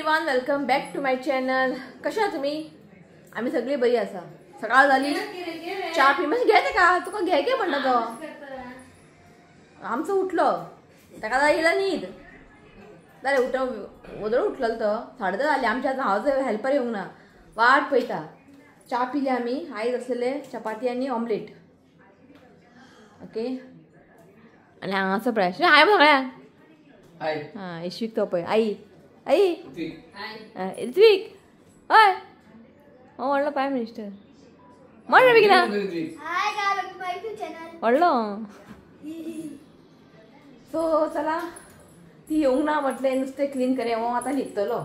Everyone, welcome back to my channel. कशा आहात तुमी? आमी सगळी बरी आसा. सकाळ जाली, च्या पी मातशें घे तेका, तुका घे घे म्हणटा तो. आमचो उठलो, ताका येयला न्हीद. जालें उठ वदळ उठलेलो तो, 10:30 जाली. आमच्या आतां हांव हेल्पर येवंक ना, वाट पळयता. च्या पिली आमी. आयज आसलेले चपाती आनी ऑमलेट. ओके, आनी हांगासर पळय हाय सगळ्यांक. हां, इश्वीक तो पळय. आई आई ऋत्विक हय, हो व्हडलो प्रायम मिनिस्टर म्हण बेगिना व्हडलो. सो चला, ती येवंक ना म्हटलें नुस्तें क्लीन करया, हो आतां न्हिदतलो.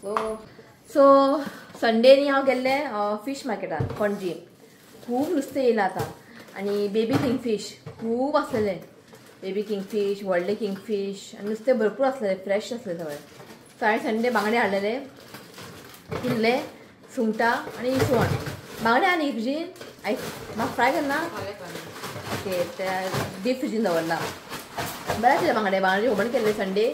सो सो संडे न्ही हांव गेल्लें फीश मार्केटान पणजी. खूब नुस्तें येयलां आतां. आनी बेबी किंगफीश खूब आसलेले, बेबी किंगफीश, व्हडले किंगफीश, आनी नुस्तें भरपूर आसलेलें, फ्रेश आसलें सगळें. सो हांवें संडे बांगडे हाडलेले, कुल्ले, सुंगटां आनी इसवण. बांगडे आनी फ्रिजीन आयज म्हाका फ्राय करना. ओके, त्या डीप फ्रिजीन दवरला. बरें आसलें बांगडे, बांगडे हुमण केल्ले संडे.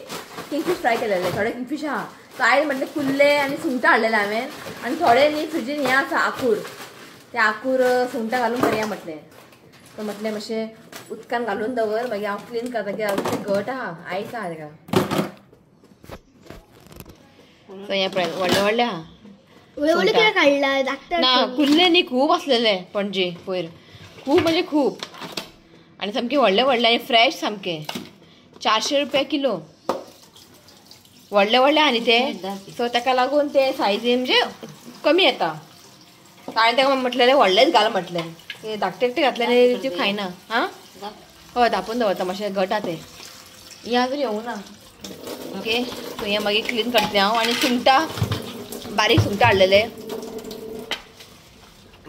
किंगफीश फ्राय केलेले, थोडे किंगफीश आहा. सो आयज म्हटलें कुल्ले आनी सुंगटां हाडलेले हांवें. आनी थोडे न्ही फ्रिजीन हें आसा आकूर, ते आकूर सुंगटां घालून करया म्हटलें. तो म्हटलें मातशें उदकान घालून दवर, मागीर हांव क्लीन करता, कित्याक ते घट आहा, आयस आहा तेका. सो हें पळय व्हडले व्हडले आहा ना कुल्ले न्ही, खूब आसलेले पणजे पयर, खूब म्हणजे खूब. आनी सामके व्हडले व्हडले आनी फ्रेश सामके. 400 रुपया किलो. व्हडले व्हडले आनी ते, सो ताका लागून ते सायजीन म्हणजे कमी येता. हांवें ताका म्हटलेलें व्हडलेच घाल म्हटलें, ते धाकटे एकटे घातलेले ती खायना. हां हय, धापून दवरता मातशें घट आहा तें. हें अजून येवंक ना. ओके, सो हें मागीर क्लीन करतलें हांव. आनी सुंगटां, बारीक सुंगटां हाडलेले,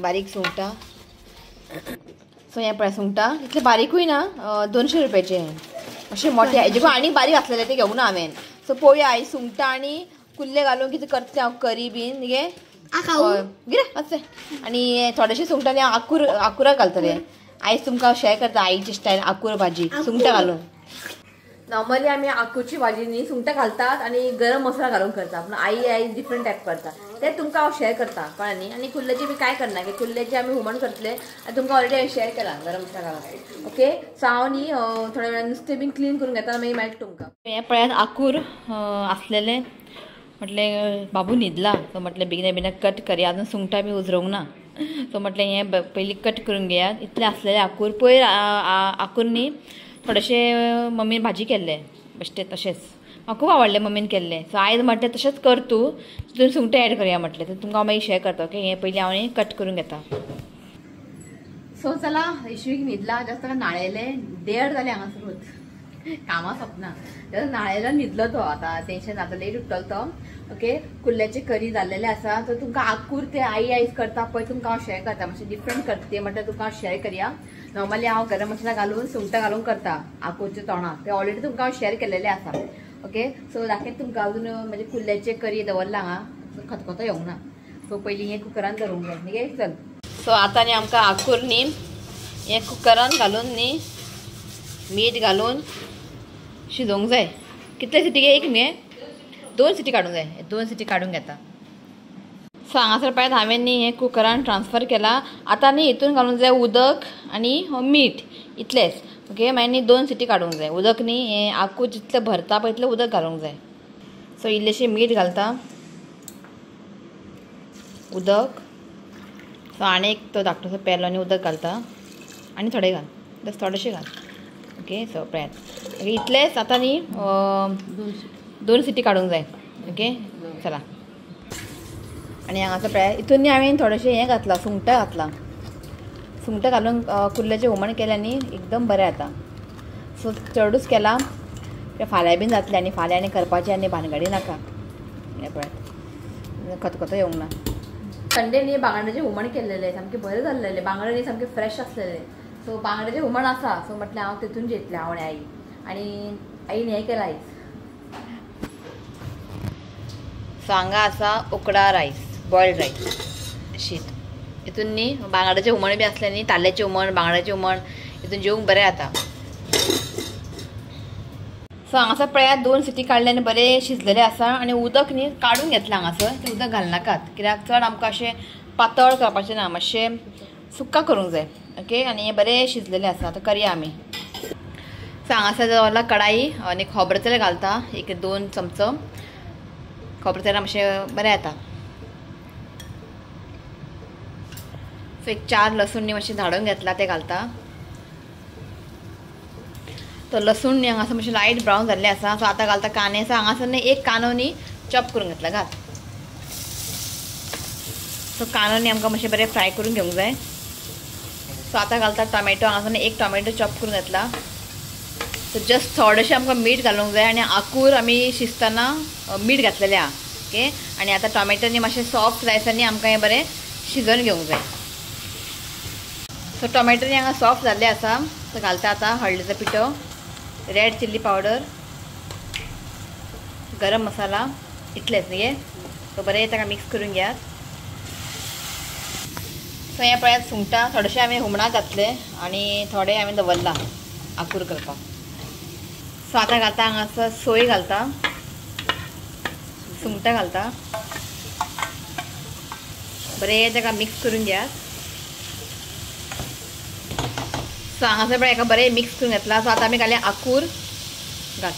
बारीक सुंगटां. सो हें पळय सुंगटां इतलें बारीकूय ना, 200 रुपयाचे मातशें मोठे. हेजे आनी बारीक आसलेले ते घेवंक ना हांवें. सो पळोवया आयज सुंगटां आनी कुल्ले घालून कितें करतलें हांव करी बीन गे गिरे अशें. आनी थोडेशे सुंगटां हांव आकूर आकुराक घालतलें. आयज तुमकां शेअर करता आईची स्टायल आकूर भाजी सुंगटां घालून. नॉर्मली आमी आकूरची भाजी न्ही सुंगटां घालतात आनी गरम मसाला घालून करता, पूण आई आयज डिफरंट टायप करता, ते तुमकां हांव शेअर करता, कळ्ळें न्ही. आनी कुल्ल्याची बी कांय करना, की कुल्ल्याची आमी हुमण करतले आनी तुमकां ऑलरेडी हांवें शेअर केला गरम मसाला घालून. ओके, सो हांव न्ही थोड्या वेळान नुस्तें बीन क्लीन करून घेता, मागीर मेळटा तुमकां. हें पळयात आकूर आसलेलें. म्हटलें बाबू न्हिदला, सो म्हटलें बेगिना बेगिना कट करया, अजून सुंगटां बी उजरोवंक ना. सो म्हटलें हें पयलीं कट करून घेयात. इतलें आसलेलें आकूर. पयर आकूर न्ही थोडेशें मम्मीन भाजी केल्लें बेश्टें तशेंच, म्हाका खूब आवडलें मम्मीन केल्लें. सो आयज म्हटलें तशेंच कर तूं, तितून सुंगटां एड करया म्हटलें. तर तुमकां हांव मागीर शेअर करता. ओके, हें पयलीं हांव कट करून घेता. सो चला, इश्वीक न्हिदला, जास्त ताका न्हाळयलें. 1:30 जालें हांगासरूच, कामां सोंपना. जास्त न्हाळयलो, न्हिदलो तो. आतां टेंशन, आतां लेट उठ्ठलो तो. ओके, कुल्ल्याची करी जाल्लेले आसा. तर तुमकां आकूर ते आई आयज करता पळय, तुमकां हांव शेअर करता. मातशें डिफरंट करता ते म्हटल्यार तुमकां हांव शेअर करया. नॉर्मली हांव गरम मसाला घालून सुंगटां घालून करता आकूरचे तोंडाक, ते ऑलरेडी तुमकां हांव शेअर केल्लेले आसा. ओके, सो दाखयत तुमकां अजून म्हणजे कुल्ल्याचे करी दवरला हांगा, खतखतो येवंक ना. सो पयलीं हें कुकरान धरूंक जाय न्ही. चल, सो आतां न्ही आमकां आकूर न्ही हें कुकरान घालून न्ही मीठ घालून शिजोवंक जाय. कितले सिटी एक न्ही 2 सिटी काडूंक जाय. 2 सिटी काडून घेता. सो हांगासर पळयात हांवें न्ही हें कुकरान ट्रान्सफर केलां. आतां न्ही हितून घालूंक जाय उदक आनी मीठ, इतलेंच. ओके, मागीर न्ही 2 सिटी काडूंक जाय. उदक न्ही हें आकूर जितलें भरता पळय तितलें उदक घालूंक जाय. सो इल्लेशें मीठ घालता, उदक. सो आनी एक तो धाकटोसो पेलो आनी उदक घालता, आनी थोडें घाल, जस्ट थोडेशें घाल. ओके, सो पळयात. ओके, इतलेंच. आतां न्ही 2 सिटी काडूंक जाय. ओके, चला. आनी हांगासर पळयात हितून न्ही हांवें थोडेशें हें घातलां, सुंगटां घातलां. सुंगटां घालून कुल्ल्याचें हुमण केलें न्ही एकदम बरें जाता. सो चडूच केलां, फाल्यां बीन जातलें. आनी फाल्यां आनी करपाचें आनी भानगडी नाका. हें पळयात खतखतो येवंक ना. संडे न्ही बांगड्याचें हुमण केल्लेलें, सामकें बरें जाल्लेलें. बांगडे न्ही सामकें फ्रेश आसलेले. सो बांगड्याचें हुमण आसा, सो म्हटलें हांव तितून जेतलें हांव आनी आई. आनी आईन हें केलां आयज. सो हांगा आसा उकडा रायस, बॉयल्ड रायस, शीत. हितून न्ही बांगड्याचें हुमण बी आसलें न्ही, ताल्ल्याचें हुमण, बांगड्याचें हुमण, हितून जेवंक बरें जाता. सो हांगासर पळयात 2 सिटी काडले आनी बरें शिजलेलें आसा आनी उदक न्ही काडून घेतलां हांगासर, तें उदक घालनाकात कित्याक चड आमकां अशें पातळ करपाचें ना, मातशें सुक्का करूंक जाय. ओके आनी हें बरें शिजलेलें आसा, आतां करया आमी. सो हांगासर दवरला कढाई आनी खोबरें तेल घालता 1-2 चमचो. खोबरें तेल मातशें बरें येता. सो एक 4 लसूण न्ही मातशें धाडून घेतला तें घालता. तो लसूण न्ही हांगासर मातशें लायट ब्रावन जाल्लें आसा. सो आतां घालता कांदे. सो हांगासर न्ही एक कांदो न्ही चॉप करून घेतला घाल. सो कांदो न्ही आमकां मातशें बरें फ्राय करून घेवंक जाय. सो आतां घालता टोमॅटो. हांगासर न्ही एक टोमॅटो चॉप करून घेतला. सो जस्ट थोडेशें आमकां मीठ घालूंक जाय आनी आकूर आमी शिजतना मीठ घातलेलें आहा. ओके आनी आतां टोमॅटो न्ही मातशें सॉफ्ट जायसर न्ही आमकां हें बरें शिजोवन घेवंक जाय. सो टोमॅटो न्ही हांगा सॉफ्ट जाल्ले आसा. सो घालता आतां हळदीचो पिठो, रेड चिल्ली पावडर, गरम मसाला, इतलेंच न्ही गे. सो बरें ताका मिक्स करून घेयात. सो हें पळयात सुंगटां थोडेशें आमी हुमणाक घातले आनी थोडे आमी दवरला आकूर करपाक. सो आतां घालता हांगासर सोय घालता, सुंगटां घालता, बरें ताका मिक्स करून घेयात. सो हांगासर पळय एका बरें मिक्स करून घेतला. सो आतां आमी घालया आकूर घाल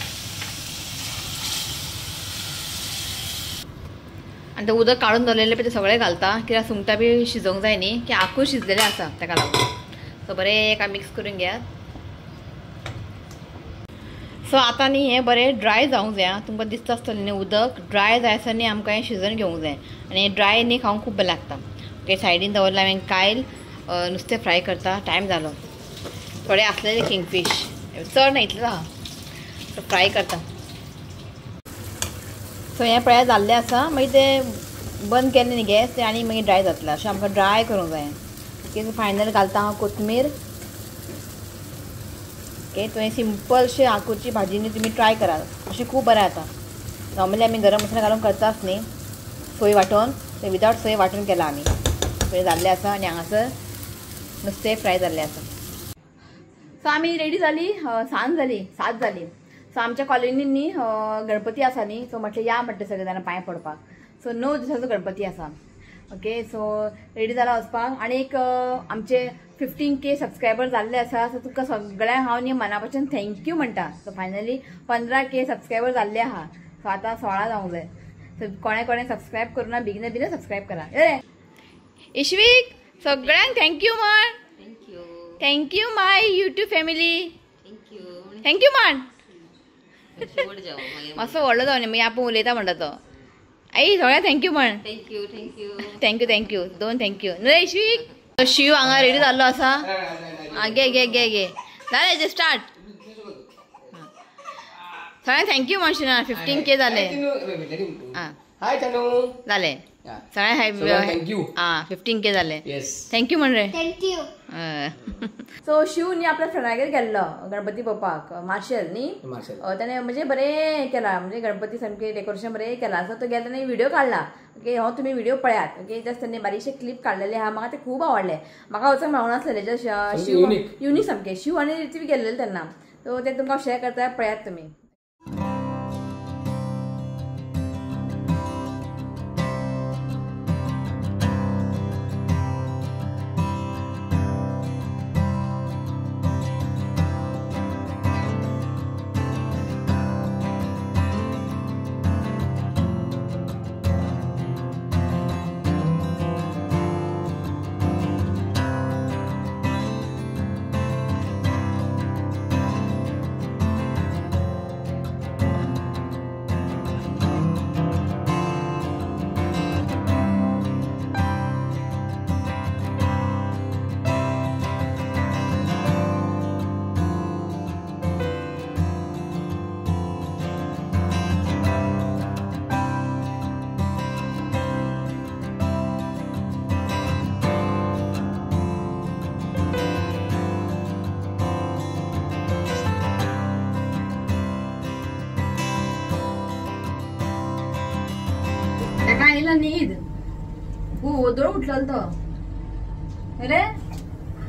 आनी तें उदक काडून दवरलेलें पळय तें सगळें घालता कित्याक सुंगटां बी शिजोवंक जाय न्ही, की आकूर शिजलेलें आसा ताका लागून. सो बरें एका मिक्स करून घेयात. सो आतां न्ही हें बरें ड्राय जावंक जाय. तुमकां दिसता आसतलें न्ही उदक ड्राय जायसर न्ही आमकां हें शिजोवन घेवंक जाय आनी ड्राय न्ही खावंक खूब बरें लागता. ओके सायडीन दवरलां हांवें कायल, नुस्तें फ्राय करता टायम जालो. थोडे आसलेले किंगफीश चड ना इतलें आहा, सो फ्राय करता. सो हें पळयात जाल्लें आसा. मागीर तें बंद केलें न्ही गॅस तें आनी मागीर ड्राय जातलें. अशें आमकां ड्राय करूंक जाय. ओके सो फायनल घालता हांव कोथमीर. ओके तुवें सिंपलशें आकूरची भाजी न्ही तुमी ट्राय करात, अशें खूब बरें जाता. नॉर्मली आमी गरम मसाला घालून करताच न्ही सोय वांटून, तें विदावट सोय वांटून केलां आमी. पळय जाल्लें आसा आनी हांगासर नुस्तें फ्राय जाल्लें आसा. सो आमी रेडी जाली, सांज जाली, 7 जाली. सो आमच्या कॉलनीन न्ही गणपती आसा न्ही, सो म्हटलें या म्हटलें सगळे जाणां पांय पडपाक. सो 9 दिसाचो गणपती आसा. ओके सो रेडी जाला वचपाक. आनी एक आमचे 15K सबस्क्रायबर जाल्ले आसा. सो तुका सगळ्यांक हांव न्ही मना पासून thank you म्हणटा. सो फायनली 15K सबस्क्रायबर जाल्ले आहा. सो आतां 16 जावंक जाय. सो कोणें कोणें सबस्क्रायब करूं ना बेगीन बेगीन सबस्क्रायब करा. ए इश्वीक सगळ्यांक thank you म्हण. Thank you my YouTube family. Thank you म्हण. मातसो व्हडलो जावन मागीर आपूण उलयता म्हणटा तो. आई सगळ्यांक thank you म्हण. Thank you thank you thank you thank you 2 thank you न्हय इश्वीक. शिव हांगा रेडी जाल्लो आसा. आं घे घे घे घे जालें स्टार्ट. सगळ्यांक thank you म्हणशील ना. 15K जाले. आं जालें सगळ्यांक. आं 15K जाले. Thank you म्हण रे. Thank you. सो शिव न्ही आपल्या फ्रेंडागेर गेल्लो गणपती पळोवपाक, मार्शल न्ही, तेणें म्हणजे बरें केलां, म्हणजे गणपती सामकें डेकोरेशन बरें केलां. सो तो गेलो तेणें व्हिडियो काडला. ओके हो तुमी व्हिडियो पळयात. ओके जस्ट तेणें बारीकशे क्लिप काडलेले आहा, म्हाका ते खूब आवडले. म्हाका वचूंक मेळनासलेलें, जस्ट शिव युनीक सामकें. शिव आनी ऋत्विक गेल्लेले तेन्ना, सो ते तुमकां शेअर करता, पळयात तुमी. आयला न्हीद हो ओदोळ उठलो तो रे.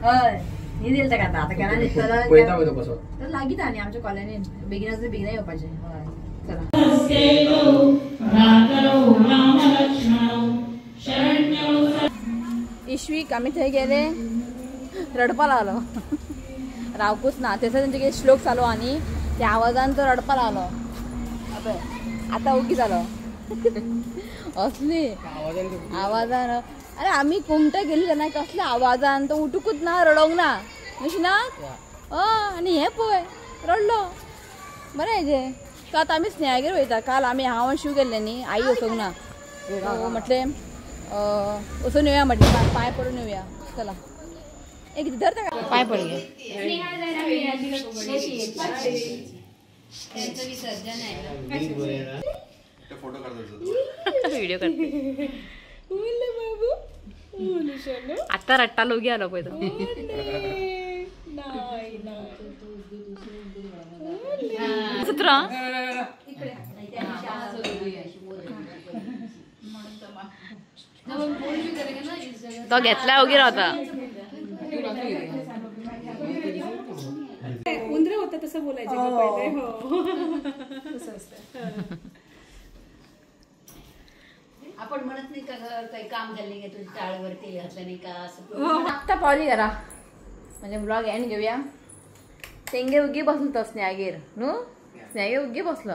हय न्हीद येयला ताका आतां. आतां केन्ना न्हिदतलो पळयता पळय तो कसो तर लागींच आनी आमच्या कॉलनीन बेगीन आसल्यार बेगीन येवपाचें. हय चला. इश्वीक आमी थंय गेले रडपा लागलो. रावकूच ना. थंयसर तेंचे कितें श्लोक चालू आनी त्या आवाजान तो रडपा लागलो. पळय आतां ओगी जालो. असली आवाजान. अरे आमी कुमटे गेली तेन्ना कसल्या आवाजान तो उठूकूच ना, रडोंक ना अशें ना. हय आनी हें पळय रडलो. बरें हेजें. सो आतां आमी स्नेहागेर वयता. काल आमी हांव आनी शिव गेल्ले न्ही, आई वचूंक ना. म्हटलें वचून येवया म्हटलें, पांय पडून येवया. चला एक धरता का पांय पड गे. व्हिडिओ करते. आता रट्टा लोगी आलो पळय तो. सूत्र तो घेतला ओगी रावता. उंदरं होतं तसं बोलायचं पहिले. हो तसं असतं. आपण म्हणत नाही का काही काम झालं नाही का तुझ्या टाळवर तेल घातलं नाही का असं. आत्ता पावली घरा म्हणजे ब्लॉग एंड घेऊया. तेंगे उगी बसलो तो स्नेहागेर न्हू, स्नेहागेर उगी बसलो.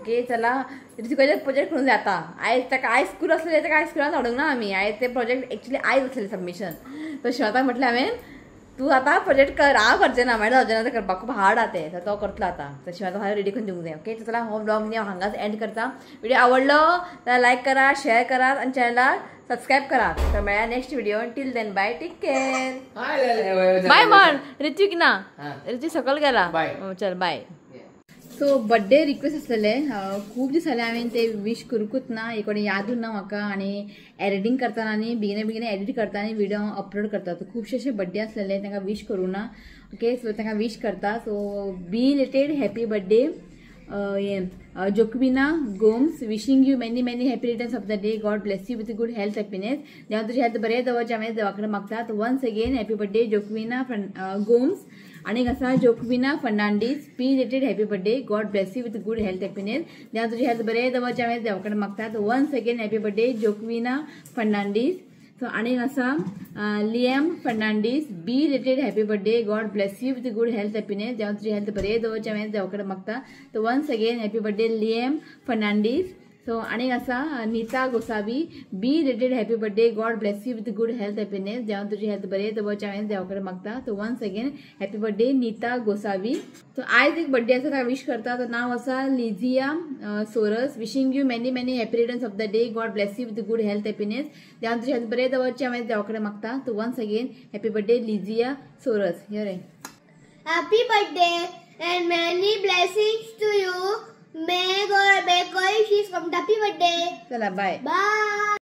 ओके चला तुका प्रोजेक्ट करून जाय आतां. आयज ताका आयज स्कूल आसलें ताका आयज स्कुलान धाडूंक ना आमी. आयज ते प्रोजेक्ट एक्चुली आयज आसलें सबमिशन. तो शिवताक म्हटलें हांवें तूं आतां प्रोजेक्ट कर, हांव करचें ना, मागीर जावचें ना तें करपाक खूब हार्ड आहा तें. तो करतलो आतां. तर शिवाताक हांवें रेडी करून दिवंक जाय. ओके चला हो ब्लॉग न्ही हांव हांगाच एंड करता. व्हिडिओ आवडलो जाल्यार लायक करा, शेअर करात आनी चॅनलाक सबस्क्रायब करात. तर मेळया next video. Till then bye, take care, bye. म्हण ऋत्विक ना, ऋत्विक सकल गेला. चल बाय. सो बड्डे रिक्वेस्ट आसलेले खूब दीस जाले हांवें ते विश करूंकूच ना, एक कोणी यादूच ना म्हाका. आनी एडिटींग करतना आनी बेगीन बेगीन एडिट करता आनी व्हिडिओ अपलोड करता. सो खुबशे अशे बड्डे आसलेले तांकां विश करूं ना. ओके सो तांकां विश करता. सो बिलेटेड हॅपी बड्डे हें Joaquina Gomes, wishing you many many happy returns of the day. God bless you with good health, happiness. देवा तुजी हेल्थ बरें दवरचें हांवें देवा कडेन मागता. Once again happy birthday Joaquina Gomes. आनी आसा Joaquina Fernandes, belated happy birthday. God bless you with good health, happiness. देवा तुजी हेल्थ बरें दवरचें हांवें देवा कडेन मागता. Once again happy birthday Joaquina Fernandes. So आनी आसा Liam Fernandes, belated happy birthday. God bless you with good health, happiness. देवा तुजी हेल्थ बरें दवरचें हांवें देवा कडेन मागता. Once again happy birthday Liam Fernandes. So आनी आसा Nita Gosavi, belated happy birthday. God bless you with good health, happiness. देवा तुजी हेल्थ बरें दवरचें हांवें देवा कडेन मागता. Once again happy birthday Nita Gosavi. So आयज एक बड्डे आसा ताका विश करता. तो नांव आसा Lizia Soares, wishing you many many happy returns of the day. God bless you with good health, happiness. देवा तुजी हेल्थ बरें दवरचें हांवें देवा कडेन मागता. Once again happy birthday Lizia Soares. Here happy birthday and many blessings to you. May God make all wishes come. Happy birthday. चला बाय बाय.